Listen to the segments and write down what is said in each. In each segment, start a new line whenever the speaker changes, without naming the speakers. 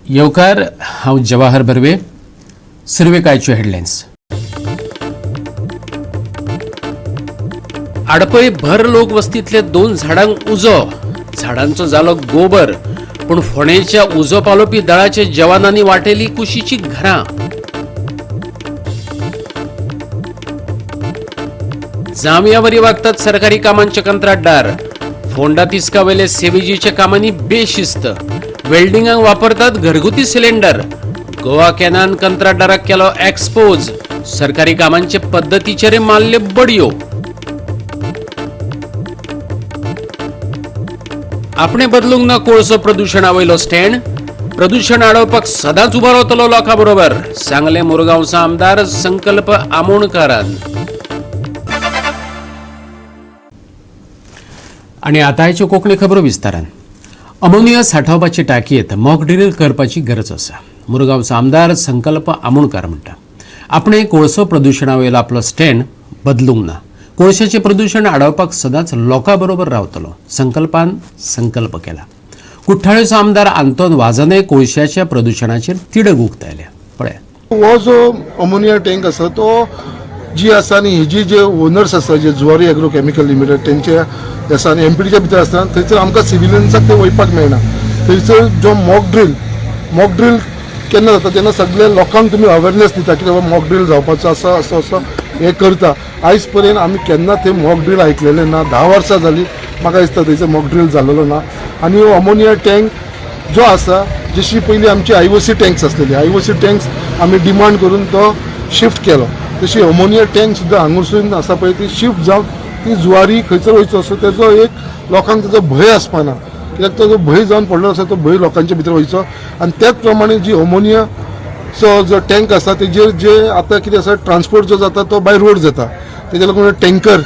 येवकार. हांव जवाहर बर्वे. सुरवेक आयच्यो हेडलायन्स. आडपय भर लोक वस्तींतले दोन झाडांक उजो. झाडांचो जालो गोबर, पूण फोंडेच्या उजो पालोवपी दळाच्या जवानांनी वाटेली कुशीची घरां. जांवयावरी वागतात सरकारी कामांचे कंत्राटदार. फोंडा तिस्कावेले सेवेजीच्या कामांनी बेशिस्त. वेल्डिंगाक वापरतात घरगुती सिलिंडर. गोवा कॅनान कंत्राटदाराक केलो एक्सपोज. सरकारी कामांचे पद्दतीचेर मारल्यो बडयो. आपणे बदलूंक ना कोळसो प्रदुशणा वयलो स्टँड. प्रदूषण आडोवपाक सदांच उबो रावतलो लोकां बरोबर, सांगलें मुरगांवचो आमदार संकल्प आमोणकारान. आनी आतांच्यो कोंकणी खबरो विस्तारान. अमोनिया साठोवपाची टाकयेत मॉक ड्रील करपाची गरज आसा, मुरगांवचो आमदार संकल्प आमोणकार म्हणटा. आपणे कोळसो प्रदुशणा वयलो आपलो स्टँड बदलूंक ना. कोळशाचें प्रदूशण आडावपाक सदांच लोकां बरोबर रावतलो, संकल्पान संकल्प केला. कुठ्ठाळेचो आमदार आंतोन वाजानय कोळशाच्या प्रदुशणाचेर तिडक उक्तायल्या. पळयात.
हो जो अमोनिया टँक आसा तो जी आसा आनी हेजी जे ओनर्स आसा, जे जुवारी एग्रो केमिकल लिमिटेड तेंचे आसा आनी एमपीटीच्या भितर आसता, थंयसर आमकां सिविलियन्साक ते वयपाक मेळना. थंयसर जो मॉक ड्रील केन्ना जाता तेन्ना सगल्या लोकांक तुमी अवेरनेस दिता की बाबा मॉक ड्रील जावपाचो आसा, असो असो हें करता. आयज पर्यंत आमी केन्ना थंय मॉक ड्रील आयकलेलें ना. 10 वर्सां जालीं म्हाका दिसता थंयसर मॉक ड्रील जालेलो ना. आनी हो अमोनिया टँक जो आसा, जशी पयलीं आमची आयओसी टँक्स आसलेली, आयओसी टँक्स आमी डिमांड करून तो शिफ्ट केलो, तशी अमोनिया टँक सुद्दां हांगासून आसा पळय ती शिफ्ट जावन ती जुवारी खंयसर वयचो असो तेजो एक लोकांक तेजो भंय आसपाना. कित्याक तो जो भंय जावन पडलो आसा तो भंय लोकांच्या भितर वयचो. आनी त्याच प्रमाणे जी अमोनियाचो जो टँक आसा तेजेर जे आतां कितें आसा, ट्रान्सपोर्ट जो जाता तो बाय रोड जाता. तेज्या लागून टँकर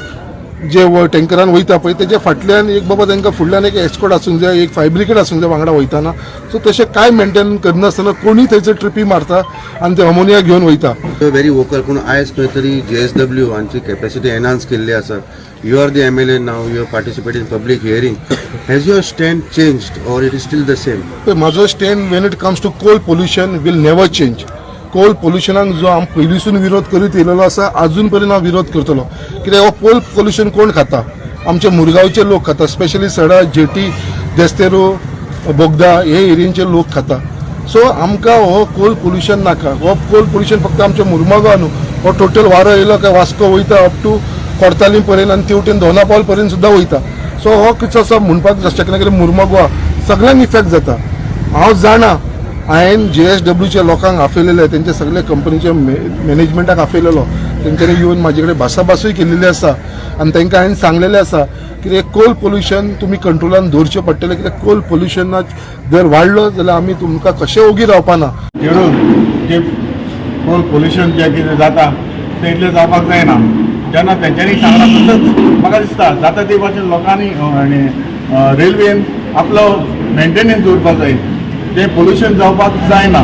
जे टँकरान वयता पळय, तेज्या फाटल्यान एक बाबा तांकां फुडल्यान एक एस्कॉर्ट आसूंक जाय, एक फायर ब्रिगेड आसूंक जाय वांगडा वयताना. सो तशें कांय मेंटेन करनासतना कोणूय थंयसर ट्रिपी मारता आनी ते अमोनिया घेवन वयता.
व्हेरी वोकल, पूण आयज खंय तरी जेएसडब्ल्यू हांची कॅपॅसिटी एनहान्स केल्ली आसा. You are the MLA now, you participate in public hearing. Has your stand changed or it is still the same?
पळय, म्हाजो stand when it comes to coal pollution will never change. Coal पोल्युशनाक जो हांव पयलींसून विरोध करीत येयलेलो आसा, अजून पर्यंत हांव विरोध करतलो. कित्याक हो कोल पोल्युशन कोण खाता? आमचे मुरगांवचे लोक खाता. स्पेशली सडा, जेटी, देस्तेरो, बोगदा हे एरियेचे लोक खाता. सो आमकां हो कोल पोल्युशन नाका. हो कोल पोल्युशन फक्त आमच्या मुरमागांव न्हू, हो टोटल वारो येयलो काय वास्को वयता, अप टू कोर्तालीम पर्यंत आनी तेवटेन दोनापावल पर्यंत सुद्दां वयता. सो हो कितें असो म्हणपाक शकना कित्याक मुरमागोवा सगळ्यांक इफेक्ट जाता. हांव जाणा, हांवें जे एस डब्ल्यूच्या लोकांक आपयलेले, तेंच्या सगल्या कंपनीच्या मॅनेजमेंटाक आपयलेलो. तेंच्यांनी येवन म्हाजे कडेन भासाभासूय केल्लेली आसा आनी तांकां हांवें सांगलेलें आसा कितें कोल पोल्युशन तुमी कंट्रोलान दवरचें पडटलें, कित्याक कोल पोल्युशनाक जर वाडलो जाल्यार आमी तुमकां कशें ओगी रावपा ना.
चिडून जे कोल पोल्युशन जें कितें जाता तें इतलें जावपाक जायना. जेन्ना तेंच्यांनी सांगलां तसंच म्हाका दिसता जाता ते भाशेन लोकांनी आनी रेल्वेन आपलो मेंटेनन्स दवरपाक जाय. तें पोल्युशन जावपाक जायना,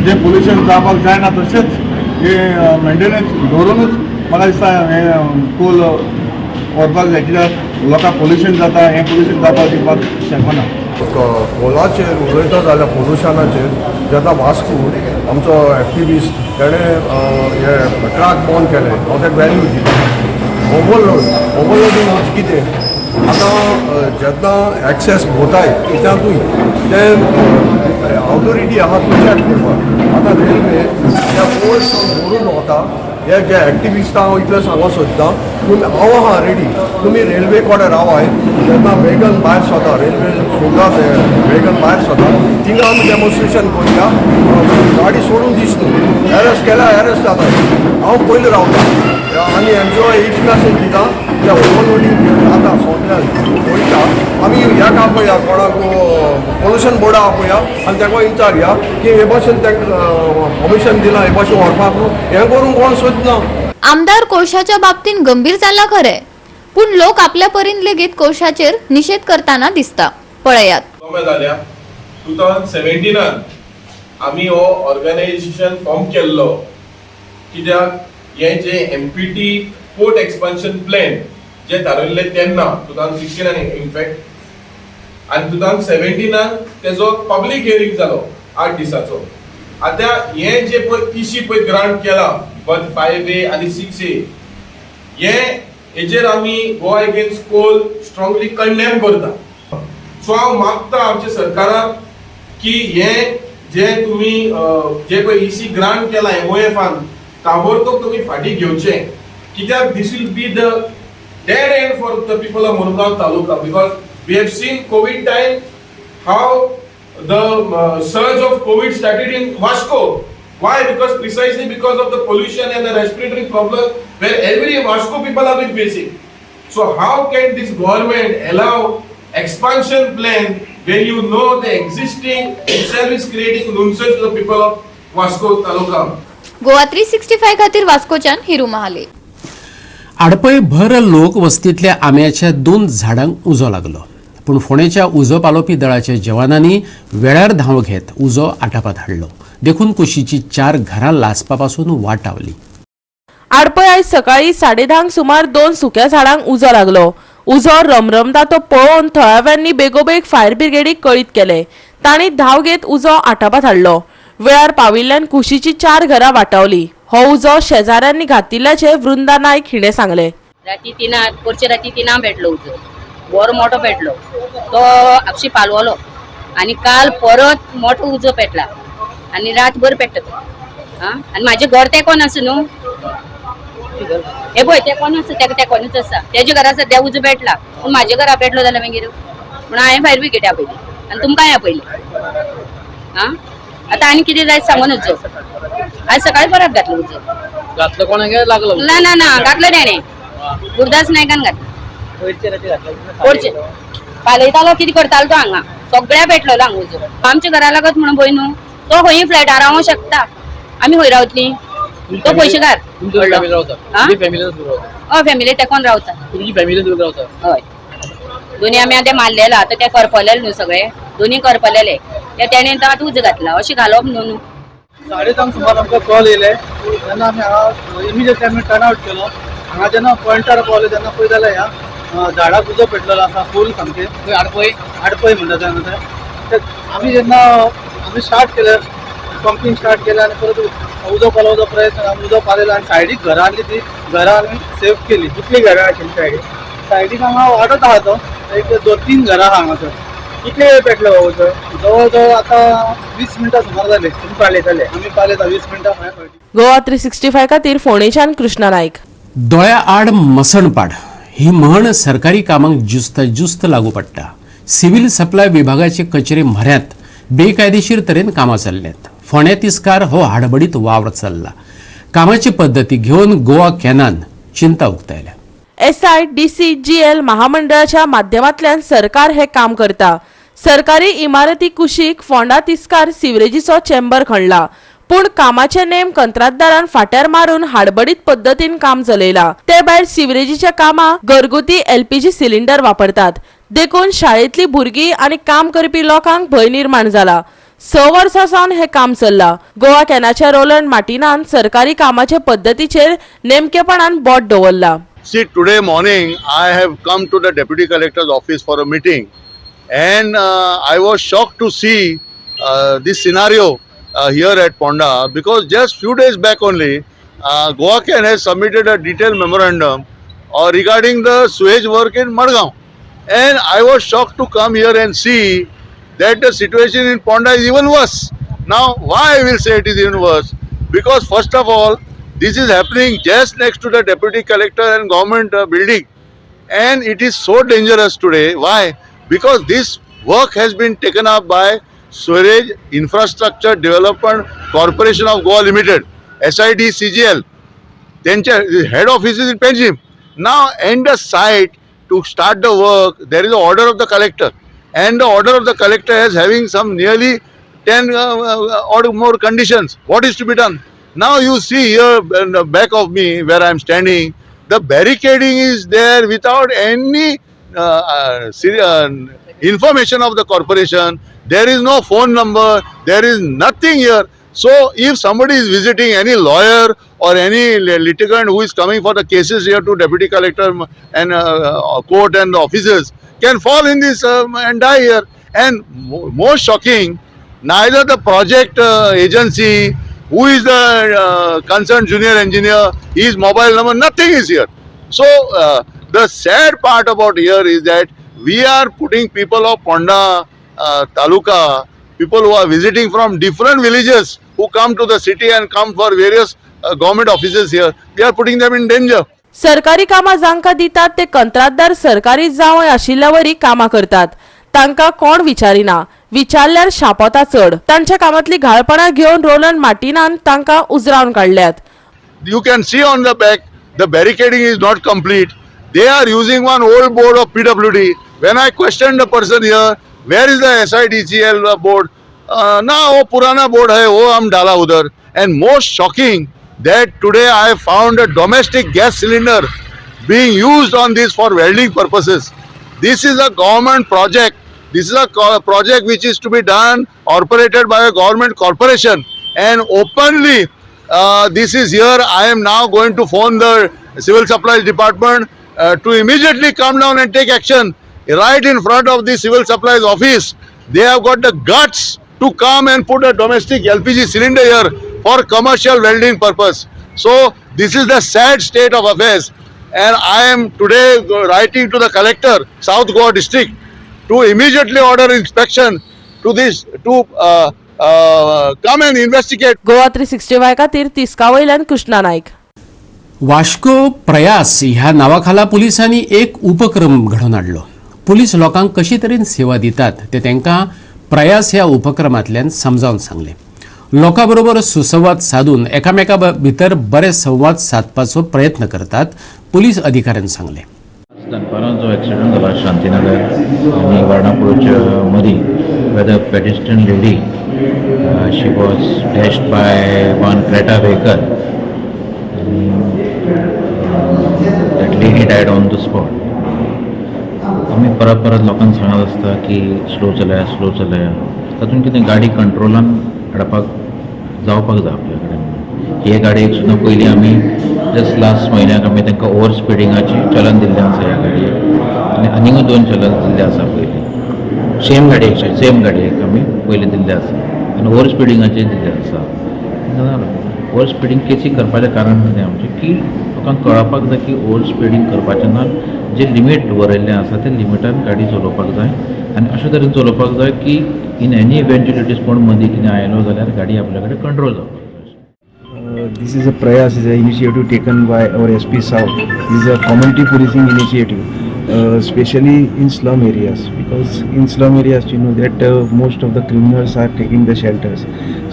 जें पोल्युशन जावपाक जायना तशेंच हे मेंटेनन्स दवरूनच म्हाका दिसता हें कोल व्हरपाक जाय, कित्याक लोकांक पोल्युशन जाता, हें पोल्युशन जावपाक दिवपाक शकना.
कोलाचेर उलयता जाल्यार, पोल्युशनाचेर जेन्ना वास्को आमचो एक्टिविस्ट तेणें हे ट्रक बंद केले, हांव ताका वॅल्यू दिता. ओवरलोड, ओवरलोडींग म्हणजे कितें? आतां जेन्ना एक्सेस भोंवताय कित्याकूय ते ऑथोरिटी आहा तूं चॅक करपाक. आतां रेल्वे त्या ओल्ड भरून वता. हे जे एक्टिविस्टां हांव इतलें सांगूंक सोदता, तुमी हांव आहा रेडी, तुमी रेल्वे कडेन रावाय. जेन्ना वेगन भायर सरता, रेल्वे सोडटा, वेगन भायर सरता, थिंगा आमी डेमॉन्स्ट्रेशन करुया. गाडी सोडून दीस न्हू. एरेस्ट केल्यार एरेस्ट जाता. हांव पयलीं रावता आनी हेंचो एक मॅसेज दिता, त्या ओवरलोडींग जाता सोंपल्यान वयता. आमी ह्याक आपया, कोणाक पोल्युशन बोर्डा आपया आनी ताका विचारया की हे भाशेन तांकां परमिशन दिलां हे भाशेन व्हरपाक. हें करूंक कोण सोदना.
आमदार कोळशाच्या बाबतीत गंभीर जाला खरे, पूण लोक आपल्या परीन लेगीत कोळशाचेर निशेध करताना दिसता. पळयात.
गोमे जाल्या. 2017नान आमी हो ऑर्गनायझेशन फॉर्म केल्लो, कित्याक हे जे एमपीटी पोर्ट एक्सपान्शन प्लॅन जे थारयल्ले तेन्ना 2016 आनी इनफॅक्ट आनी 2017नान तेजो पब्लीक हियरींग जालो. 8 दिसाचो. आतां हें जे पळय इसी पळय ग्रांट केला बर्थ 5A आनी 6A, हे हेजेर आमी Goa against coal strongly condemn करता. सो हांव मागता आमच्या सरकाराक की हे जे तुमी जे पळय इसी ग्रांट केला एमओएफान ताबडतोब तुमी फाटीं घेवचे, कित्याक this will be the dead end for the people of Mormugao taluka, because we have seen COVID time how the surge of COVID started in Vasco. Why? Because precisely because of the pollution and the respiratory problem where every Vasco people have been facing. So how can this government allow expansion plan when you know the existing itself is creating nuisance to the people of Vasco Taluka?
Goa 365 खातीर वास्कोच्यान हिरू महाले.
आडपय भर लोक वस्तींतल्या आंब्याच्या 2 झाडांक उजो लागलो, पूण फोंडेच्या उजो पालोवपी दळाच्या जवानांनी वेळार धांव घेत उजो आटापात हाडलो, देखून कुशीची 4 घरां लासपा पासून वाटावली.
आडपय आयज सकाळी 10:30 सुमार 2 सुक्या झाडांक उजो लागलो. उजो रमरमता तो पळोवन थळाव्यांनी बेगोबेग फायर ब्रिगेडीक कळीत केले. तांणी धांव घेत उजो आटापात हाडलो. वेळार पाविल्ल्यान कुशीची 4 घरां वाटावली. हो उजो शेजाऱ्यांनी घातिल्ल्याचे वृंदा नायक हिणे सांगले.
राती 3, पोरचे राती 3 पेटलो उजो, बरो मोठो पेटलो, तो आपशी पालवलो आनी काल परत मोठो उजो पेटला आनी रातभर पेट्टा तो. आनी म्हाजें घर तेंकोन आसा न्हू, हे पळय तेंकोन आसा, तेका तेंकोनूच आसा. तेज्या घरा सद्या उजो पेटला, पूण म्हाज्या घरा पेटलो जाल्यार मागीर म्हणून हांवें फायर ब्रिगेड आपयली आनी तुमकांय आपयली. आतां आनी कितें जाय सांगून उजो. आज सकाळी परत घातलो उजो.
घातलं कोणाक लागलो?
ना ना ना, घातलं तेणें, गुरदास नायकान घातलं. वयरचे पालयतालो कितें करतालो तो हांगा सगळ्या पेटलेलो हांगा उजो. आमच्या घरा लागत म्हणून पळय न्हू, तो खंय फ्लॅटार रावंक शकता, आमी खंय रावतली? तो पयशेकार. हय, फॅमिली तेकोन रावता. हय, दोनी आमी आतां मारलेला, आतां ते करपलेले न्हू सगळे, दोनी करपलेले, ते तेणें आतां उजो घातला. अशें घालप न्हू न्हू.
10:30 सुमार आमकां कॉल येयले तेन्ना आमी हांगा इमिजिएटली आमी टर्न आवट केलो. हांगा जेन्ना पॉयंटार पावले तेन्ना पळय जाल्यार ह्या झाडाक उजो पेटलेलो आसा फूल सामकें. आडपय आडपय म्हणटा तेन्ना ते आमी जेन्ना आमी स्टार्ट केले पंपींग स्टार्ट केलें आनी परत उजो पालोवचो प्रयत्न, आमी उजो पालयलो आनी सायडीक घरां आसली ती घरां आमी सेफ केली. कितली घरां आशिल्ली सायडीक? सायडीक हांगा वाडत आहा तो एक 2-3 घरां आहा हांगासर. कितले वेळ पेटलो हो उजो? जवळ जवळ आतां 20 मिनटां सुमार जाले. तुमी पालयताले? आमी पालयता 20 मिनटां खंय कळटी.
गोवा 365 खातीर फोंडेच्यान कृष्णा नायक.
दोळ्या आड मसणपाड ही म्हण सरकारी कामांक जुस्त जुस्त लागू पडटा. सिव्हिल सप्लाय विभागाचे कचेरी म्हऱ्यांत बेकायदेशीर तरेन कामां चल्ल्यात. फोंड्या तिस्कार हो हाडबडीत वावर चल्ला. कामाची पद्दती घेवन गोवा कॅनान चिंता उक्तायल्या.
SI DC GL महामंडळाच्या माध्यमांतल्यान सरकार हे काम करता. सरकारी इमारती कुशीक फोंडा तिस्कार सिवरेजीचो चेंबर खणला, पूण कामाचे नेम कंत्राटदारान फाट्यार मारून हाडबडीत पद्दतीन काम चलयला. ते भायर सिवरेजीच्या कामाक घरगुती एलपीजी सिलिंडर वापरतात, देखून शाळेंतली भुरगीं आनी काम करपी लोकांक भंय निर्माण जाला. 6 वर्सां सावन हे काम चल्ला. गोवा कॅनाच्या रोलंड मार्टिनान सरकारी कामाचे पद्दतीचेर नेमकेपणान बोट दवरला.
See, today morning I have come to the Deputy Collector's office for a meeting, and I was shocked to see this scenario here at Ponda, because just few days back only, Goa Can has submitted a detailed memorandum regarding the sewage work in Madgaon, and I was shocked to come here and see that the situation in Ponda is even worse. Now, why I will say it is even worse? Because first of all, this is happening just next to the Deputy Collector and government building, and it is so dangerous today. Why? Because this work has been taken up by Sewerage Infrastructure Development Corporation of Goa Limited, SIDCGL. Then head office is in Panjim. Now, and the site to start the work, there is an order of the collector, and the order of the collector is having some nearly 10 or more conditions. What is to be done? Now you see here in the back of me where I am standing, the barricading is there without any information of the corporation. There is no phone number, there is nothing here. So if somebody is visiting, any lawyer or any litigant who is coming for the cases here to Deputy Collector and court and the officers, can fall in this and die here. And most shocking,
Neither the project agency, who is the concerned junior engineer, his mobile number, nothing is here. So the sad part about here is that we are putting people of Ponda taluka, people who are visiting from different villages, who come to the city and come for various government offices here, we are putting them in danger.
सरकारी कामां जांकां दितात ते कंत्राटदार सरकारी जावंय आशिल्ल्या वरी कामां करतात. तांकां कोण विचारिना, विचारल्यार शापोता चड. तांच्या कामांतली घाळपणां घेवन रोलन मार्टिनान तांकां उजरावन काडल्यात.
You can see on the back, the barricading is not complete. They are using one old board of PWD. When I questioned the person here, where is the SIDCL board? ना, वो पुराना बोर्ड है, वो हम डाला उधर. And most shocking that today I found a domestic gas cylinder being used on this for welding purposes. This is a government project. This is a project which is to be done, operated by a government corporation, and openly this is here. I am now going to phone the civil supplies department to immediately come down and take action. Right in front of the civil supplies office, they have got the guts to come and put a domestic LPG cylinder here for commercial welding purpose. So this is the sad state of affairs, and I am today writing to the collector, South Goa district, to immediately order inspection to this to come and investigate.
Goa 365 खातीर तिस्का वयल्यान कृष्णा नायक.
वास्को प्रयास ह्या नांवाखाला पुलिसांनी एक उपक्रम घडोवन हाडलो. पुलीस लोकांक कशी तरेन सेवा दितात ते तांकां प्रयास ह्या उपक्रमांतल्यान समजावन सांगलें. लोकां बरोबर सुसंवाद सादून एकामेका भितर बरे संवाद सादपाचो प्रयत्न करतात, पुलीस अधिकाऱ्यान सांगलें.
दनपारां जो एक्सिडंट जाला शांतीनगर आनी वारणापूरच्या मदीं, where the pedestrian lady, she was dashed by one Creta vehicle आनी that lady died on the spot. आमी परत परत लोकांक सांगत आसता की स्लो चलया, स्लो चलया. तातूंत कितें, गाडी कंट्रोलान हाडपाक जावपाक जाय आपल्या कडेन. हे गाडयेक सुद्दां पयलीं आमी जस्ट लास्ट म्हयन्याक आमी तांकां ओवर स्पिडिंगाची चलन दिल्लें आसा ह्या गाडयेक आनी आनीकूय दोन चलन दिल्ले आसा पयलीं.
सेम गाडयेक?
सेम गाडयेक आमी पयलीं दिल्ले आसा आनी ओवर स्पिडिंगाचेर दिल्ले आसा. ओवर स्पिडींग केसी करपाचें कारण कितें आमचें की लोकांक कळपाक जाय की ओवर स्पिडींग करपाचें ना. जे लिमीट बरयल्लें आसा ते लिमिटान गाडी चलोवपाक जाय आनी अशे तरेन चलोवपाक जाय की इन एनी इवेंच्युअलिटीज कोण मदीं कितें आयलो जाल्यार गाडी आपल्या कडेन कंट्रोल जावपाक जाय.
This is a Prayas, is an initiative taken by our SP South. This is a community policing initiative, especially in slum areas, because in slum areas you know that most of the criminals are taking the shelters.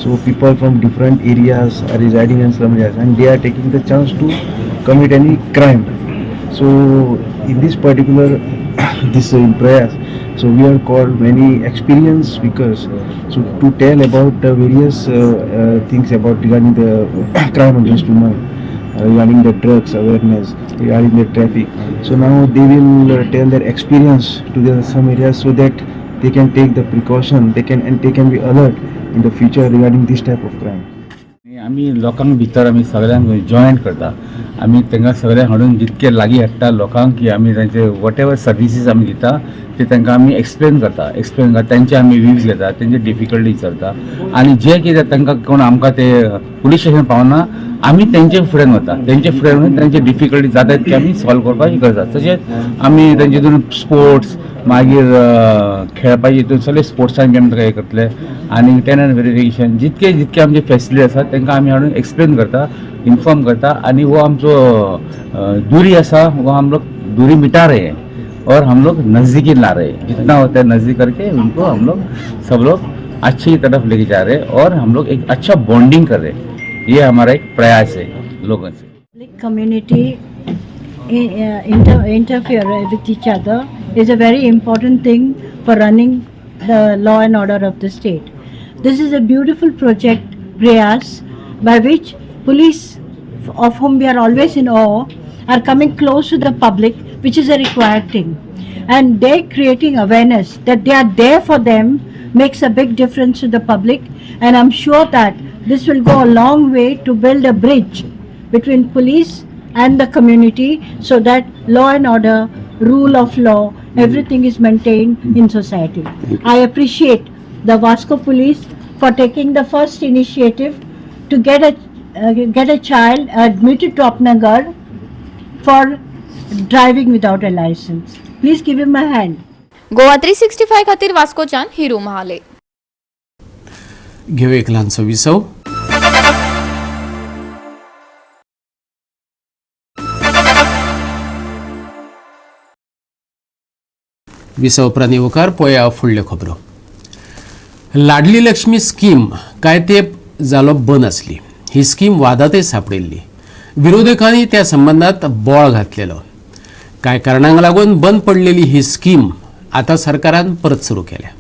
So people from different areas are residing in slum areas and they are taking the chance to commit any crime. So in this particular this in Prayas, so we have called many experienced speakers so to tell about the various things about regarding the crime against women, regarding the drugs awareness, regarding the traffic. So now they will tell their experience to the some areas so that they can take the precaution, they can be alert in the future regarding this type of crime.
आमी लोकांक भितर आमी सगळ्यांक join करता. आमी तांकां सगळ्यांक हाडून जितके लागीं हाडटा लोकांक की आमी तांचे what ever services आमी दिता ते तांकां आमी एक्सप्लेन करता. एक्सप्लेन करता, तांचे आमी व्यूज घेता, तेंचे डिफिकल्टी विचारता आनी जे कितें तांकां कोण आमकां ते पुलीस स्टेशन पावना, आमी तेंचे फुड्यान वता. तेंचे फुड्यान वचून तेंचे डिफिकल्टी जाता तितके आमी सॉल्व करपाची करता. तशेंच आमी तेंचे हितून स्पोर्ट्स मागीर खेळपाचे हितून सगळे स्पोर्ट्सान बी आमी ताका हें करतले आनी टेनंट वेरिफिकेशन जितके जितके आमचे फेसिलिटी आसा तांकां आमी हाडून एक्सप्लेन करता, इन्फॉर्म करता आनी वो आमचो दूरी आसा वो हम लोग दूरी मिटा रहे हैं और हम लोग नज़दीकी ला रहे हैं. जितना होता है नज़दीक करके उनको हम लोग सब लोग अच्छी तरफ लेके जा रहे हैं और हम लोग एक अच्छा बॉन्डिंग कर रहे हैं. ये हमारा एक प्रयास है लोगों से.
Community interfere with each other is a very important thing for running the law and order of the state. This is a beautiful project, Prayas, by which police, of whom we are always in awe, are coming close to the public, which is a required thing. And they creating awareness that they are there for them makes a big difference to the public. And I'm sure that this will go a long way to build a bridge between police and the community so that law and order, rule of law, everything is maintained in society. I appreciate the Vasco police for taking the first initiative to get a child admitted to Apna Ghar for driving without a license. Please give him a hand.
Goa 365 खातीर वास्कोच्यान हिरू महाले.
घेऊ एक ल्हानसो विसव. विसव उपरांत येवकार. पळया फुडल्यो खबरो. लाडली लक्ष्मी स्कीम कांय तेंप जालो बंद आसली. ही स्कीम वादांतय सांपडिल्ली. विरोधकांनी त्या संबंदात बोळ घातलेलो. कांय कारणांक लागून बंद पडलेली ही स्कीम आतां सरकारान परत सुरू केल्या.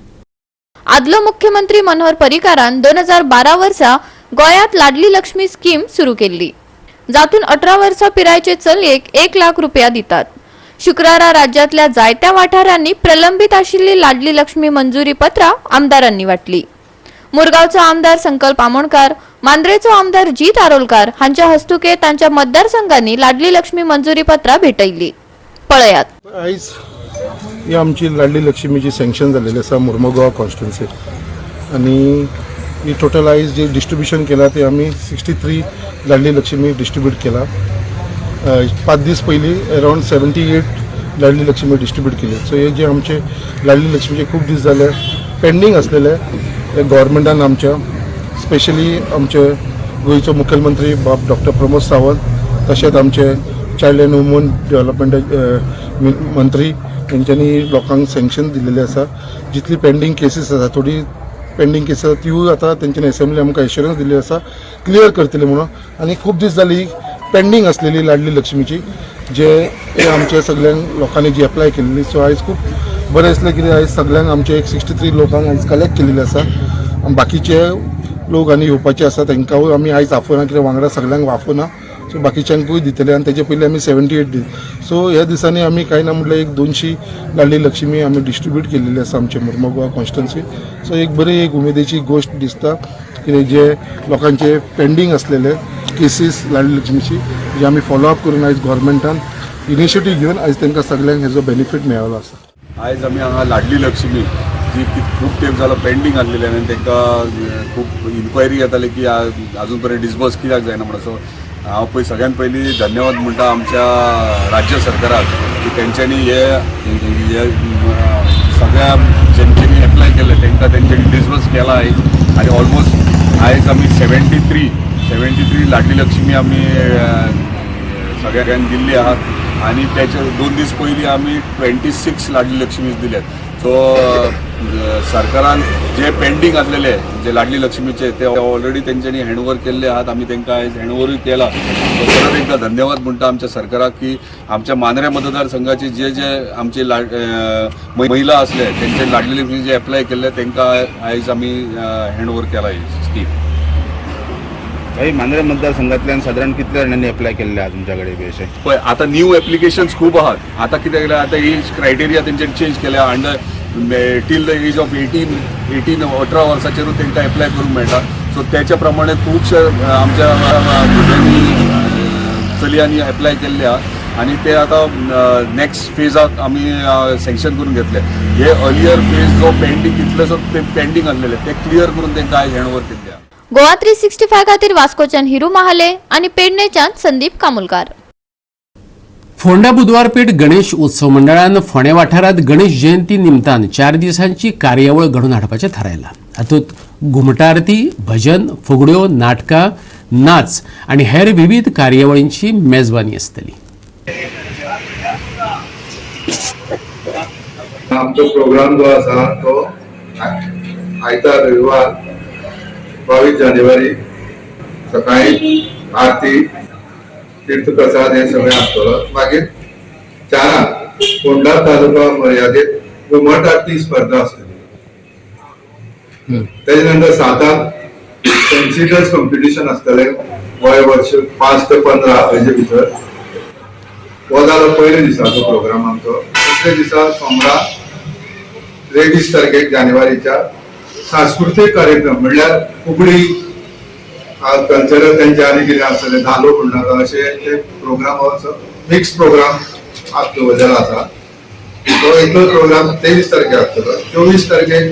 आदलो मुख्यमंत्री मनोहर पर्रीकारान 2012 वर्सा गोंयांत लाडली लक्ष्मी स्कीम सुरू केल्ली, जातून 18 वर्सां पिरायेचे चलयेक 1 लाख रुपया दितात. शुक्रारा राज्यांतल्या जायत्या वाठारांनी प्रलंबीत आशिल्ली लाडली लक्ष्मी मंजुरी पत्रां आमदारांनी वांटली. मुरगांवचो आमदार संकल्प आमोणकार, मांद्रेचो आमदार जीत आरोलकार हांच्या हस्तुके तांच्या मतदारसंघांनी लाडली लक्ष्मी मंजुरी पत्रां भेटयल्ली. पळयात.
आयज ही आमची लाडली लक्ष्मीची सँक्शन जाल्लेली आसा मुर्मुगांव कॉन्स्टिट्युन्सी आनी ही टोटल आयज जे डिस्ट्रिब्युशन केला ते आमी 63 लाडली लक्ष्मी डिस्ट्रिब्यूट केला. 5 दीस पयलीं अरावंड 78 लाडली लक्ष्मी डिस्ट्रिब्यूट केली. सो हे जे आमचे लाडली लक्ष्मीचे खूब दीस जाले पेंडींग आसलेले, ते गव्हर्मेंटान आमच्या, स्पेशली आमचे गोंयचो मुखेलमंत्री बाब डॉक्टर प्रमोद सावंत, तशेंच आमचे चायल्ड एंड वुमन डेव्हलपमेंट मंत्री तेंच्यांनी लोकांक सँक्शन दिल्लेलें आसा. जितली पेंडींग केसीस आसा, थोडी पेंडींग केसीस आसा, तिवूय आतां तेंच्यांनी एसेंब्ली आमकां एश्युरन्स दिल्ली आसा क्लियर करतले म्हणून. आनी खूब दीस जाली पेंडींग आसलेली लाडली लक्ष्मीची, जे हे आमच्या सगळ्यांक लोकांनी जी एप्लाय केल्ली. सो आयज खूब बरें दिसलें कित्याक आयज सगळ्यांक आमचे एक 63 लोकांक आयज कलेक्ट केलेले आसा आनी बाकीचे लोक आनी येवपाचे आसा, तांकांय आमी आयज आफोना कित्याक वांगडा सगळ्यांक आफोना. सो बाकीच्यांकूय दितले आनी तेजे पयलीं आमी 78 दिले. सो ह्या दिसांनी आमी कांय ना म्हटल्यार एक 200 लाडली लक्ष्मी आमी डिस्ट्रिब्यूट केलेली आसा आमचे मुर्मोगांव कॉन्स्टिट्युन्सी. सो एक बरी एक उमेदीची गोश्ट दिसता कितें जे लोकांचे पेंडींग आसलेले केसीस लाडली लक्ष्मीची जे आमी फॉलो अप करून आयज गव्हर्मेंटान इनिशिएटीव घेवन आयज तांकां सगळ्यांक हेजो बेनिफीट मेळ्ळो आसा.
आयज आमी हांगा लाडली लक्ष्मी जी की खूब तेंप जालो पेंडींग आसलेली आनी तांकां खूब इन्क्वायरी येताली की अजून पर्यंत डिसबर्स कित्याक जायना म्हणून. सो हांव पळय सगळ्यात पयलीं धन्यवाद म्हणटा आमच्या राज्य सरकाराक की तेंच्यांनी हे हे सगळ्या जेंच्यांनी एप्लाय केल्ले तांकां तेंच्यांनी डिसबर्स केला आयज. आनी ऑलमोस्ट आयज आमी 73 लाडली लक्ष्मी आमी सगळ्यांक दिल्ली आहात आनी त्याच्या 2 दीस पयलीं आमी 26 लाडली लक्ष्मीज दिल्यात. सो सरकारान जे पेंडींग आसलेले जे लाडली लक्ष्मीचे ते ऑलरेडी तेंच्यांनी हँडओवर केल्ले आहात. आमी तांकां आयज हँडओवरूय केला. सो परत एकदा धन्यवाद म्हणटा आमच्या सरकाराक की आमच्या मांद्रे मतदारसंघाचे जे जे आमचे महिला आसले, तेंचे लाडली लक्ष्मी जे एप्लाय केल्ले, तांकां आयज आमी हँडओवर केला ही स्कीम.
काही मांद्रे मतदारसंघातल्यान सादारण कितल्या जाणांनी अप्लाय केल्ले आहा तुमच्या कडेन बी अशें?
पळय, आतां न्यू एप्लिकेशन्स खूब आहात. आतां कितें केलें, आतां एज क्रायटेरिया तेंच्यांनी चेंज केल्या. Under till the age of 18 18 वर्साचेरूच तांकां एप्लाय करूंक मेळटा. सो त्याच्या प्रमाणे खुबशे आमच्या भुरग्यांनी, चलयांनी एप्लाय केल्ले आहा आनी ते आतां नेक्स्ट फेजाक आमी सँक्शन करून घेतले. हे अर्लियर फेज जो पेंडींग, कितलेसो ते पेंडींग आसलेले, ते क्लियर करून तांकां आयज हँड ओवर केल्ले आहा.
गोवा 365 खातीर वास्कोच्यान हिरू महाले आनी पेडणेच्यान संदीप कामुलकार.
फोंडा बुधवारपेठ गणेश उत्सव मंडळान फोंडें वाठारांत गणेश जयंती निमतान 4 दिसांची कार्यावळ घडोवन हाडपाचें थारायलां. हातूंत घुमटारती, भजन, फुगड्यो, नाटकां, नाच आनी हेर विविध कार्यावळींची मेजवानी आसतली.
आमचो प्रोग्राम जो आसा तो आयतार, रविवार, 22 जानेवारी सकाळी आरती, तीर्थप्रसाद हे सगळें आसतलो. मागीर 4 फोंडा तालुका मर्यादेत घुमट आरती स्पर्धा आसतली. तेजे नंतर 7 फॅन्सी ड्रेस कॉम्पिटिशन आसतलें, वय वर्ष 5 ते 15 हेजे भितर. हो जालो पयल्या दिसाचो प्रोग्राम आमचो. दुसऱ्या दिसा, सोमरा, 23 तारखेक जानेवारीच्या सांस्कृतीक कार्यक्रम, म्हणल्यार फुगडी, कल्चरल तेंचे आनी कितें आसतलें, धालो म्हणटा अशे ते प्रोग्राम, मिक्स प्रोग्राम आज दवरलेलो आसा. तो एकलो प्रोग्राम 23 तारखेक आसतलो. 24 तारखेक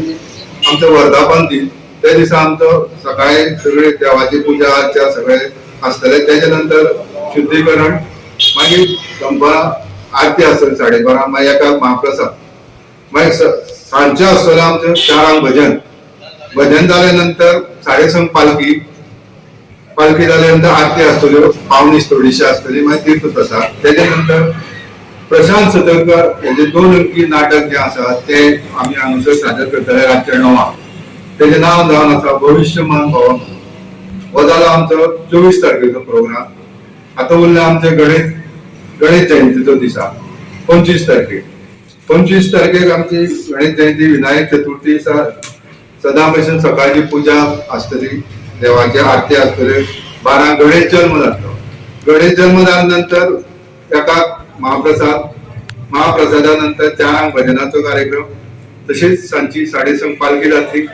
आमचो वर्धापन दीन. त्या दिसा आमचो सकाळी सगळे देवाची पुजा अर्चा सगळे आसतले. तेच्या नंतर शुद्धीकरण, मागीर दनपारां आरती आसतली 12:30, मागीर एकाक महाप्रसाद, मागीर सांजचें आसतलें आमचें 4 भजन. भजन जाल्या नंतर 6:30 पालखी, पालखी जाल्या नंतर आरती आसतल्यो, पावणी थोडीशी आसतली, मागीर तीर्थप्रसाद. तेच्या नंतर प्रशांत सतरकर हेजे 2 अंकी नाटक जे आसा ते आमी हांगासर सादर करतले रातच्या 9. तेजें नांव जावन आसा भविश्यमान भव. हो जालो आमचो 24 तारखेचो प्रोग्राम. आतां उरले आमचे गणेश जयंतीचो दिसा 25 तारखेक. 25 तारखेक आमची गणेश जयंती, विनायक चतुर्थी दिसा सदां भशेन सकाळची पुजा आसतली, देवाची आरती आसतली. 12 गणेश जल्म जातलो. गणेश जल्म जाल्या नंतर एका महाप्रसाद, महाप्रसादा नंतर 4 भजनाचो कार्यक्रम, तशीच सांजची 6:30 पालखी जातली.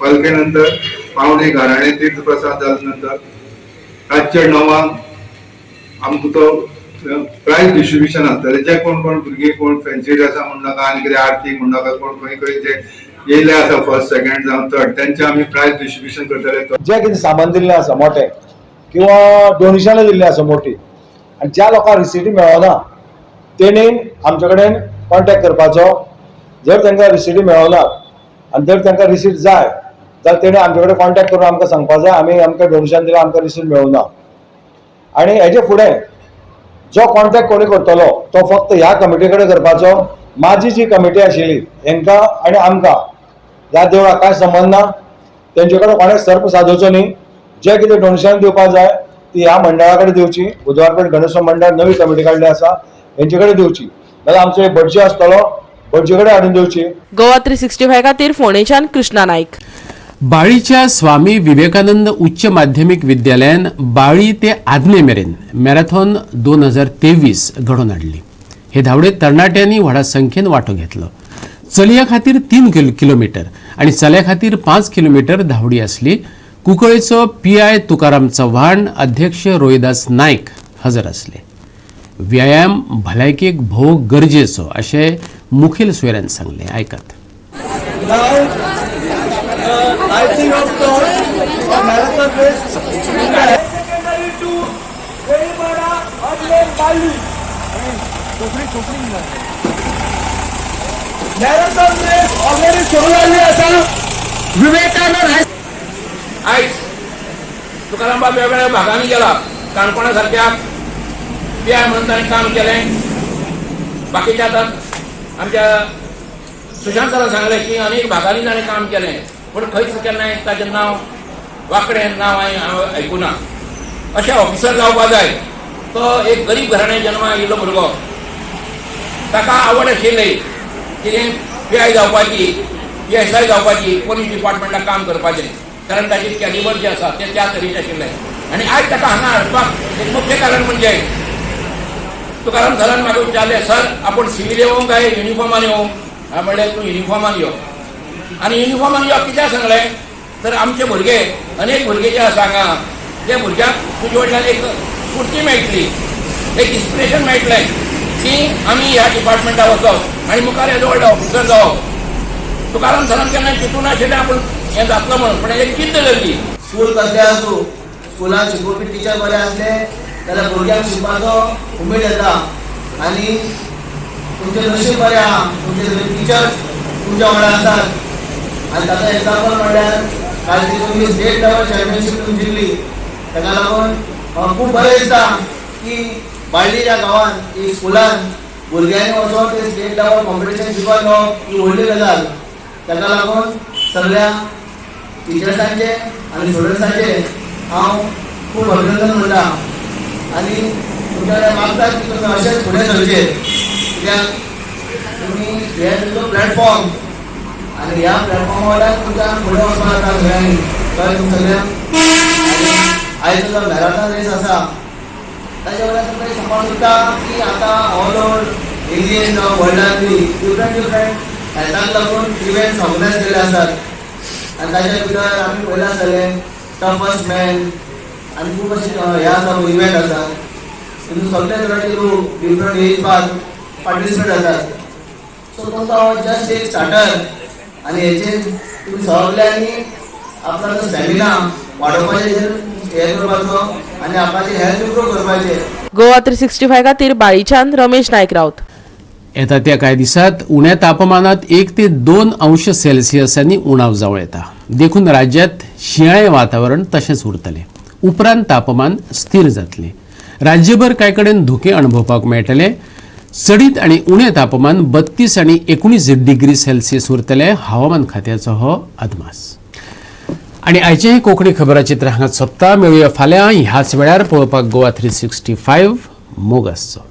पालखी नंतर पावणे घराणे तीर्थप्रसाद जाल्या नंतर रातच्या 9 आमकां तो प्रायज डिस्ट्रिब्युशन आसतलें. जे कोण कोण भुरगीं कोण फेन्सी ड्रेसा म्हण नाका आनी कितें आरती म्हण नाका, कोण खंय खंय जे येयले आसा फर्स्ट सेकंड जावं थर्ड, तेंचे आमी प्रायज डिस्ट्रिब्युशन करतले.
जे कितें सामान दिल्लें आसा मोटें किंवा डोनेशनां दिल्लीं आसा मोटी आनी ज्या लोकांक रिसिटी मेळना तेणी आमचे कडेन कॉन्टेक्ट करपाचो. जर तांकां रिसिटी मेळना आनी जर तांकां रिसीट जाय जाल्यार तेणी आमचे कडेन कॉन्टेक्ट करून आमकां सांगपा जाय, आमी आमकां डोनेशन दिलां, आमकां रिसीट मेळूना. आनी हेजे फुडें जो कॉन्टेक्ट कोणी करतलो तो फक्त ह्या कमिटी कडेन करपाचो. माझी जी कमिटी आशिल्ली हेंकां आनी आमकां ह्या देवळाक कांय संबंद ना, तेंचे कडेन कोणेच सर्प सादोवचो न्ही. जे कितें डोनेशन दिवपाक जाय ती ह्या मंडळा कडेन दिवची. बुधवार पेठ गणेशोत्सव मंडळ नवी कमिटी काडली आसा, हेंचे कडेन दिवची. नाल्यार आमचो एक भटजी आसतलो, भटजी कडेन हाडून दिवची.
गोवा 365 खातीर फोंडेच्यान कृष्णा नायक.
बाळीच्या स्वामी विवेकानंद उच्च माध्यमिक विद्यालयान बाळी ते आदने मेरेन मॅरेथॉन 2023 घडोवन हाडली. हे धांवडेत तरणाट्यांनी व्हडा संख्येन वांटो घेतलो. चलयां खातीर 3 किलोमीटर आनी चल्या खातीर 5 किलोमीटर धांवडी आसली. कुंकळेचो PI Tukaram Chavan, अध्यक्ष रोहिदास नायक हजर आसले. व्यायाम भलायकेक भोव गरजेचो अशें मुखेल सोयऱ्यान सांगलें. आयकात.
Lighting of the marathon race. Secondary to Velipada Adlen Bali. Marathon race already सुरू जाल्ली आसा. विवेकानंद
आयज तुकाराम बाब वेगवेगळ्या भागांनी गेला. काणकोणा सारक्या PI म्हणून ताणें काम केलें. बाकीच्या आतां आमच्या सुशांत सरान सांगलें की अनेक भागांनी ताणें काम केलें, पूण खंयच केन्नाय ताजें नांव वांकडें नांव हांवें आयकुना. अशें ऑफिसर जावपा जाय. तो एक गरीब घराण्यात जन्मा आयिल्लो भुरगो, ताका आवड आशिल्ली कितें PI जावपाची, PSI जावपाची, पोलीस डिपार्टमेंटाक काम करपाचें, कारण ताची कॅलिबर जें आसा तें त्या तरेचें आशिल्लें. आनी आयज ताका हांगा हाडपाक एक मुख्य कारण म्हणजे तुकाराम सरान म्हाका विचारलें, सर आपूण सिवील येवं काय युनिफॉर्मान येवं? हांवें म्हणलें तूं युनिफॉर्मान यो. आनी युनिफॉर्मान यो कित्याक सांगलें तर आमचे भुरगे, अनेक भुरगे जे आसा हांगा, ते भुरग्यांक तुजे कडल्यान एक स्फूर्ती मेळटली, एक इन्स्पिरेशन मेळटलें की आमी ह्या डिपार्टमेंटाक वचप आनी मुखार येदो व्हडलो ऑफिसर जावप. तुकाराम सरान केन्ना चिंतूं नाशिल्लें आपूण हें जातलो म्हणून, पूण एक जिद्द जाल्ली.
स्कूल कसलें आसूं, स्कुलान शिकोवपी टिचर बरे आसले जाल्यार भुरग्यांक शिकपाचो उमेद येता. आनी तुमचें नशीब बरें आहा, तुमचे टिचर्स तुमच्या वांगडा आसात. आनी ताचो एग्जाम्पल म्हणल्यार काल ती तुमी स्टेट लेवल चॅम्पियनशीप तुमी जिखली. ताका लागून म्हाका खूब बरें दिसता की बाळ्ळी ह्या गांवान ही स्कुलान भुरग्यांनी वचोन ते स्टेट लेवल कॉम्पिटिशन जिखून येवप ही व्हडली गजाल. ताका लागून सगळ्या टिचर्सांचे आनी स्टुडंट्सांचे हांव खूब अभिनंदन म्हणटा आनी तुमच्या कडेन मागता की तुमी अशेंच फुडें सरचें, कित्याक तुमी हे तुमचो प्लॅटफॉर्म आनी ह्या प्लॅटफॉर्मा वयल्यान तुमच्यान फुडें वचपाक जाता सगळ्यांनी. कळ्ळें तुमकां सगळ्यांक? आनी आयज जो मॅरेथॉन रेस आसा ताच्या वयल्यान तुमकां सांगपाक सोदता की आतां ऑल ओवर इंडियन जावं वर्ल्डान बी डिफरंट डिफरंट हेल्थाक लागून इव्हेंट्स ऑर्गनायज केल्ले आसात. आनी ताच्या भितर आमी पळयलां आसतलें टफस्ट मॅन आनी खूब अशे हे आसा, इव्हेंट आसा. तितून सगळे तरांचे लोक डिफरंट एज पार पार्टिसिपेट जातात. सो तो जस्ट एक स्टार्टर आनी हेचेर तुमी सगल्यांनी आपणाचो स्टॅमिना वाडोवपाचेर हें करपाचो आनी आपणाची हेल्थ इम्प्रूव करपाचेर.
गोवा 365 खातीर बाळीच्यान रमेश नायक राऊत.
येता त्या कांय दिसांत उण्या तापमानात 1 ते 2 अंश सेल्सियसांनी उणाव जावं येता. देखून राज्यांत शिंयाळें वातावरण तशेंच उरतलें. उपरांत तापमान स्थिर जातलें. राज्यभर कांय कडेन धुकें अणभवपाक मेळटलें. चडीत आनी उणें तापमान 32 आनी 19 डिग्री सेल्सियस उरतलें. हवामान खात्याचो हो अदमास. आनी आयचें हें कोंकणी खबराचित्र हांगा सोंपता. मेळुया फाल्यां ह्याच वेळार पळोवपाक गोवा 365. मोग आसचो.